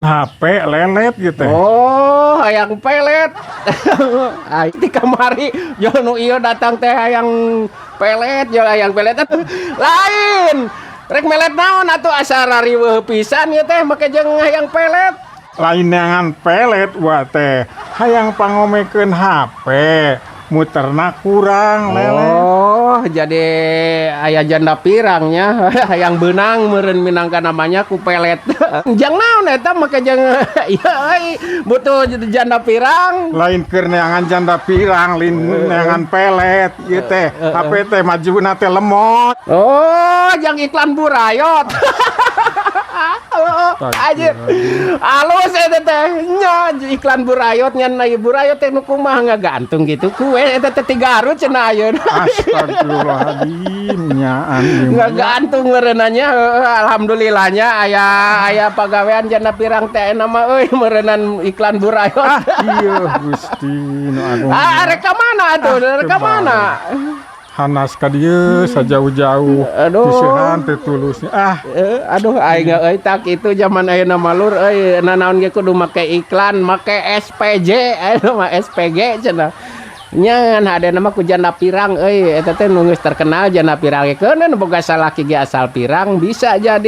HP lelet gitu. Oh, hayang pelet. Ai di kamari yo nu ieu datang teh hayang pelet, yo hayang pelet. Lain. Rek melet naon atuh, asa rariweuh pisan ieu teh make jeung hayang pelet. Lain neangan pelet, wa teh hayang pangomekeun HP, muterna kurang, lelet. Oh, jadi aya janda pirangnya, hayang beunang meureun minangka namanya ku pelet. Jang naon eta make jeung ieu euy, butuh janda pirang? Lain keur neangan janda pirang, lain neangan pelet ieu teh. HP teh majuna teh lemot. Oh, jang iklan Burayot. Oh, anjir. Alus eta teh. Nya iklan Burayot nya, na Burayot teh nu kumaha, ngagantung gitu kue eta teh ti Garut cenah ayeuna. Astagfirullahaladzim, nyaan ieu mah. Ngagantung meureunanya heueuh, alhamdulillahnya aya aya pagawean janda pirang teh ayeuna mah euy, meureunnan iklan Burayot. Ah, iya Gusti nu agung. Ah, rek ka mana atuh? Rek ka mana? Hanas ka dieu sajauh-jauh. Aduh. Diseuhan teh tulusnya ah. Eh, aduh, aing euy, tak itu zaman ayeuna mah, lur, euy, nanaon ge kudu make iklan, make SPJ, ayeuna mah SPG cenah. Nya ngan hadena mah ku janda pirang euy, eta teh nu geus terkenal janda pirang ge, keun nu boga salaki ge asal pirang bisa jadi.